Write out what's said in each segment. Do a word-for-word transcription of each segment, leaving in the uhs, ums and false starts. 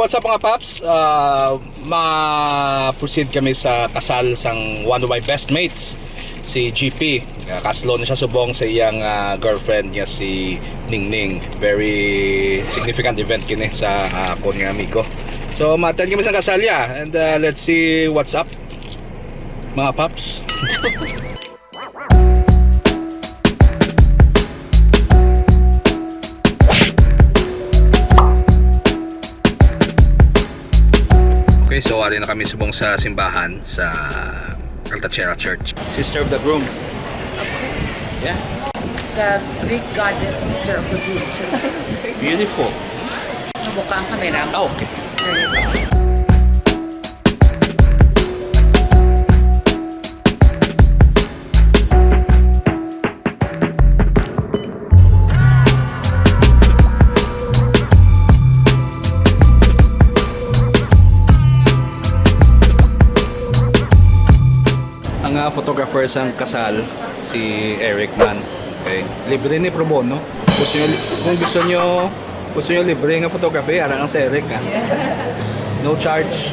What's up, mga paps? Ah, ma-proceed kami sa kasal sang one of my best mates, si G P. Ah, kaslo na siya subong sa iyang, ah, girlfriend nga si Ningning. Very significant event kini sa, ah, akon nga amigo. So, ma-attend kami sa kasal, yeah. And, ah, let's see what's up, mga paps. Okay, so ari na kami subong sa simbahan sa Alta Tierra Church. Sister of the groom. Yeah. The Greek goddess, sister of the groom. Beautiful. Nabuka ang kamera. Ah, okay. Ang, ah, photographer sang kasal, si Eric man. Okay. Libre ni, pro bono. Gusto nyo, kung gusto nyo, gusto nyo libre nga photography, ara lang si Eric, ah. No charge.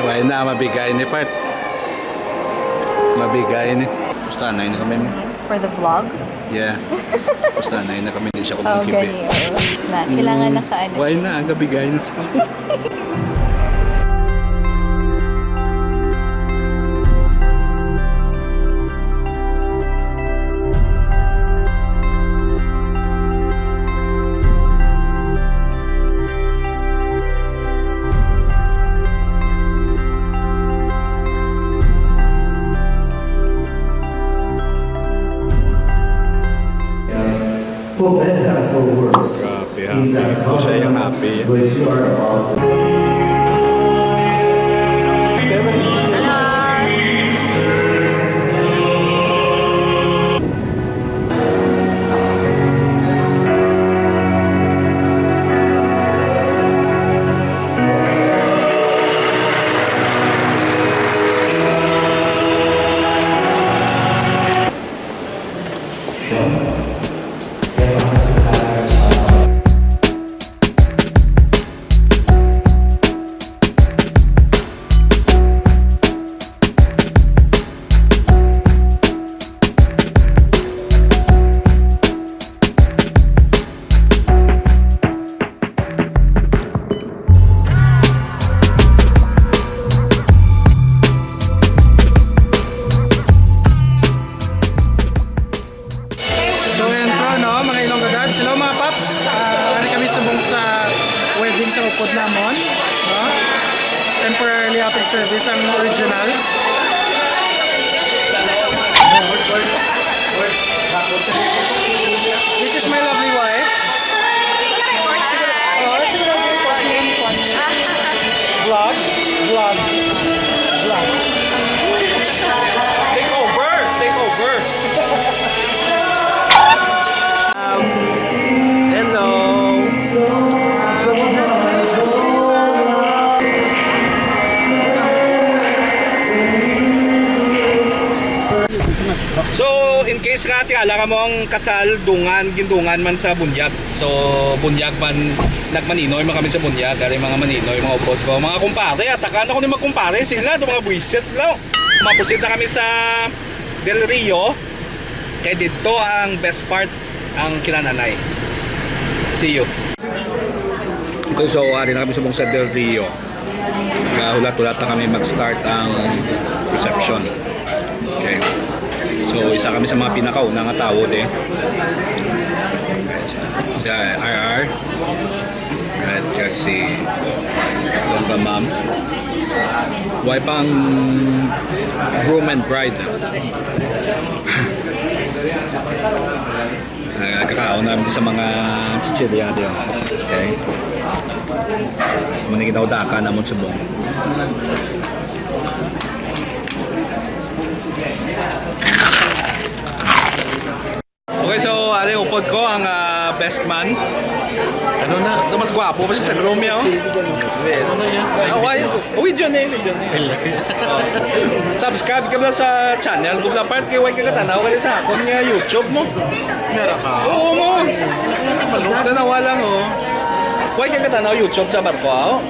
Wala na, mabigay ni part. Mabigay ni. Basta na, yun na kami. For the vlog? Yeah. Basta na, yun na kami, di siya ko Oh, magkibi. Gani, oo. Na, kailangan Mm, naka, ano. Why na? Ang gabigay na sa For better, for worse, Grabe, is happy. Ako siya yung happy. Which you are about to So, yan po, no, mga Ilonggo dads. Hello, mga paps. Ah, ari kami subong sa wedding sa upod namon, no? Temporarily open service ang original. This is my lovely wife. Oh, si lovely wife. Vlog, vlog, vlog. Take over, take over. Um, hello. So, in case nga, tingala kamo ang kasal, dungan, gindungan man sa bunyag. So, bunyag man, nagmaninoy man kami sa bunyag, ari mga maninoy, mga upod ko. Mga kumpare, atakan ako ni mga kumpare, sila, to mga buwisit, law. Mapusit na kami sa Del Rio, kay didto ang best part, ang kinananay. See you. Okay, so, ari na kami subong sa Del Rio. Kahulat-hulat na kami mag-start ang reception. Okay. So, isa kami sa mga pinakauna nga tawo, eh. Si R R. At kag si Longga Ma'am. Why pang groom and bride? Nagkakaon na kami sa mga chichirya, di ba? Okay. Muna ginaudaka namon subong. So, ali, upod ko ang, ah, best man. Ano na? Ito, mas gwapo pa siya sa groom niya, oh. Ano na yan? Ah, why? Oh, with your name, with your name. Oh. Subscribe ka na sa channel ko na part kay why ka katanaw ka sa akon nga YouTube mo. Meron ka? Oo mo. Tanawa lang, oh. Why ka katanaw YouTube sa part ko, oh?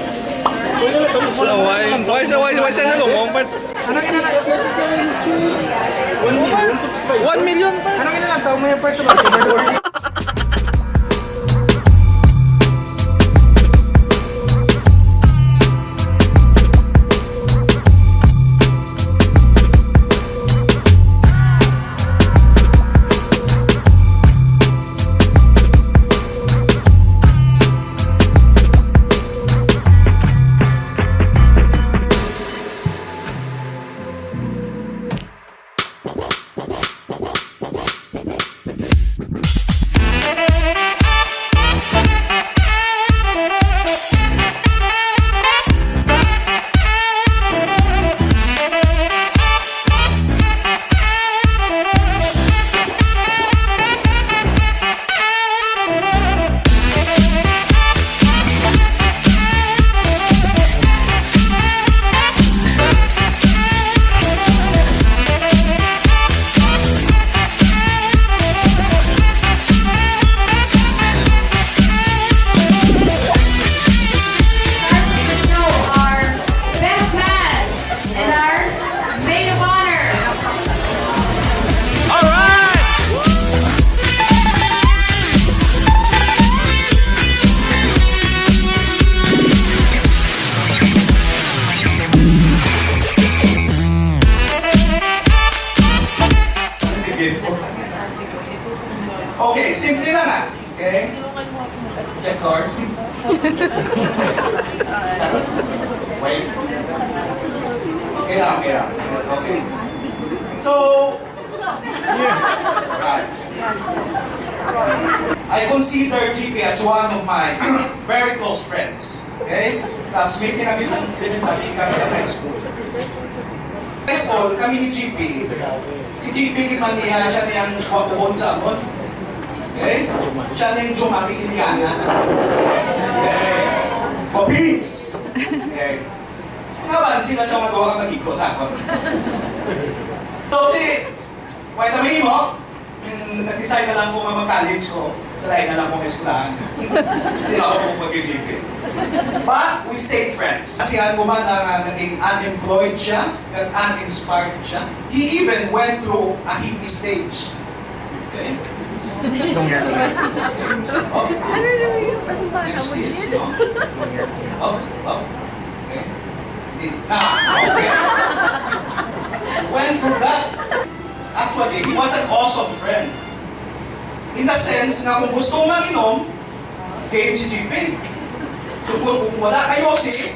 So, why? Why sa, why, why sa nalumong part? Ano gina-, one million subscribers. One million pa. Ano gina-, tao mo yung first subscriber? Our best man and our maid of honor. All right! Okay, simple lang, ah. Okay? Check card. Wait. Okay lang, okay lang. Okay. So, right. I consider G P as one of my very close friends. Okay? Classmate niya kami sa elementary, kami sa high school. High school, kami ni G P. Si G P, di man niya, siya niyang gwapuhon sa amon. Okay? Siya niyang Jumari Iliana. Okay? Kopins! Okay. Mga bansi na siya magawa ka mag-iko sa akon. So, di, wala na may imo. Yung nag-decide na lang ko nga mag-college ko, sa lain na lang kong eskwelahan. Hindi na ako pupunta kay G P. But we stayed friends. Kasi ko man ang, ah, naging unemployed siya, nag-uninspired siya. He even went through a hippie stage. Okay? Oh. Next, please, no? Oh, oh. Okay. Hindi. Ah, okay. Went through that. Actually, he was an awesome friend. In the sense nga kung gusto mo mag-inom, game si G P. Kung, kung wala kayo si,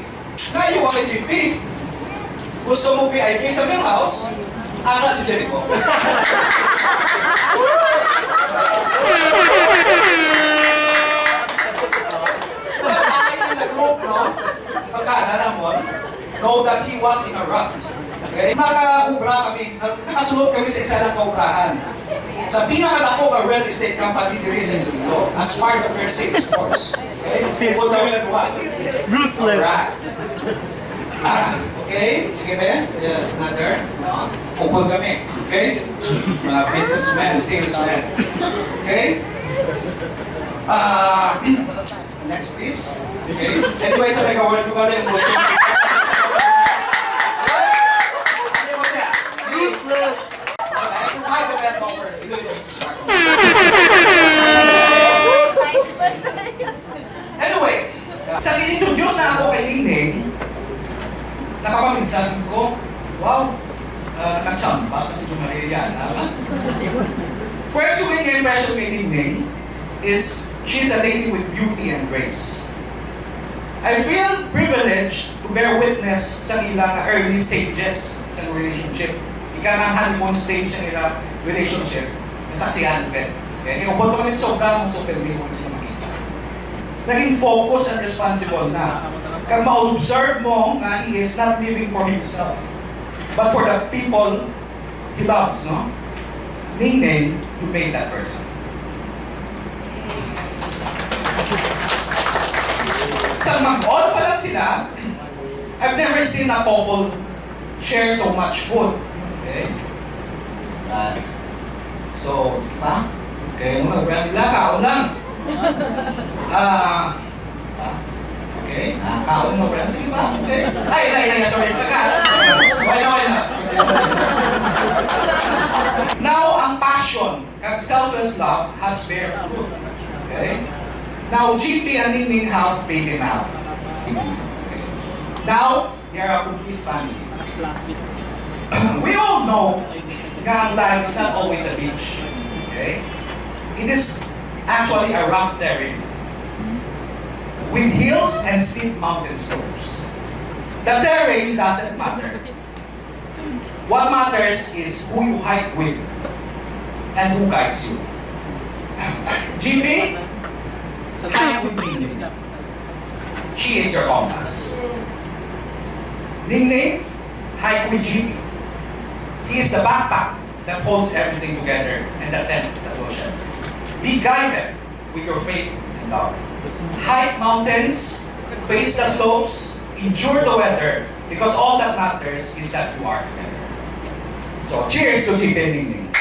kayo ang G P. Gusto mo V I P sa Mill House? Ana si Jericho. But I in the group, no? Pagkana namon, know that he was in a rut. Okay? Nakaubra kami, nakasulod kami sa isa lang kaubrahan. Sa pinakadako nga real estate company diri sa Iloilo, as part of their sales force. Okay? Sales force. Kami nagkuha. Ruthless. Alright. Ah, okay. Sige, Ben. Yeah, another. No? Upod kami. Okay? Mga businessmen, salesmen. Okay? Ah, Next, please. Okay? Anyway, sa Mega World, kung ano yung gusto mo. Ano mo niya? Ruthless. Okay, provide the best offer. Ito yung gusto siya. Anyway, sa in-introduce na ako kay Ningning, nakapag-exam ko, wow, ah, nagtsamba kasi si Maria na. First week na impression kay Ningning, is she's a lady with beauty and grace. I feel privileged to bear witness sa ila nga early stages sa relationship. Ika nga honeymoon stage sa ila relationship. Nasaksihan ko. Okay, kaya upod kami sobra mong super mo sa makita. Naging focus and responsible na. Kag ma-observe mo nga he is not living for himself, but for the people he loves, no? Meaning, you made that person. I've never seen a couple share so much food. Okay? Right. So, di ba? Okay, mga brand nila, kaon lang. Ah, di ba? Okay, ah, kaon mo, brand. Sige ba? Okay. Ay, ay, ay, sorry. Wala, wala. Now, ang passion kag selfless love has bear fruit. Okay? Now, G P and Ningning have baby mouth. Okay. Now, they are a complete family. We all know nga ang life is not always a beach. Okay? It is actually a rough terrain with hills and steep mountain slopes. The terrain doesn't matter. What matters is who you hike with and who guides you. G P, hike with Ningning. She is your compass. Ningning, hike with G P. He is the backpack that holds everything together and the tent that will shelter. Be guided with your faith and love. Hike mountains, face the slopes, endure the weather, because all that matters is that you are together. So, cheers to G P and Ningning.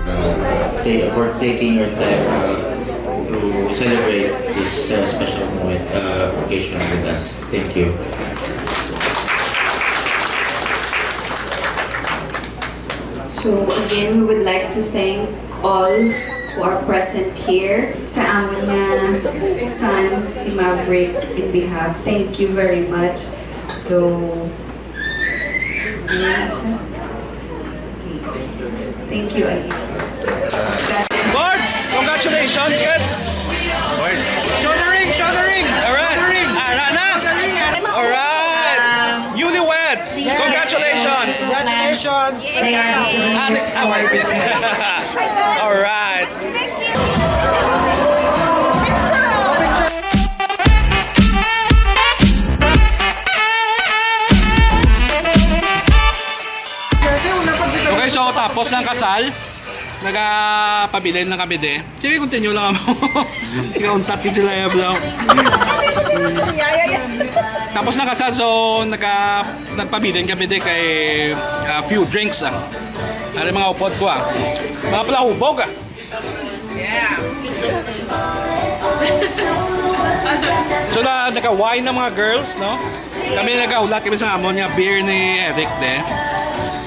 Uh, ta-, for taking your time, uh, to celebrate this, uh, special moment, uh, occasion with us. Thank you. So again, we would like to thank all who are present here. Sa amon nga son, si Maverick, in behalf, thank you very much. So, thank you again. Bard, congratulations, good. Bard. Show the ring, show the ring. Alright. Show the ring. Ah, na, na. Show the ring, ah. Alright. Newlyweds. Yes. Congratulations. Congratulations. They are the souvenirs for the Alright. Okay, so tapos ng kasal, nagapabilin lang kami de. Sige, continue lang ako. Ikaw, ang takit sila, eh, bro. Tapos ng kasal, so, nagka-, nagpabilin kami de kay, ah, few drinks, ah. Ano yung mga upod ko, ah? Mga palahubog, ah. So na, naka-wine ang mga girls, no? Kami nagahulat kami sa amon nga beer ni Eric de.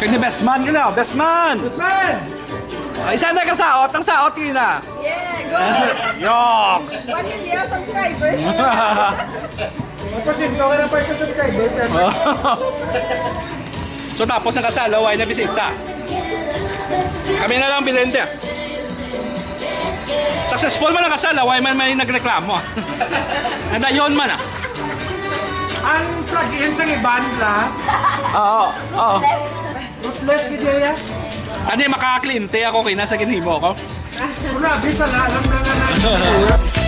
Kag ni best man ka na, best man! Best man! Ah, isa na ka saot, ang saot yun na. Yeah, go! Yogs! One million subscribers. Tapos yun, okay na pa sa subscribers na. So tapos ang kasal, way na bisita. Kami na lang bilente. Successful man ang kasal, way man may nagreklamo. Nadayon man, ah. Ang plug-in sa iban la. Oo, oo. Ruthless gid ya. Ano yung makakaklinte ako kina sa ginhimo ko? Grabe, sala lang na nga na.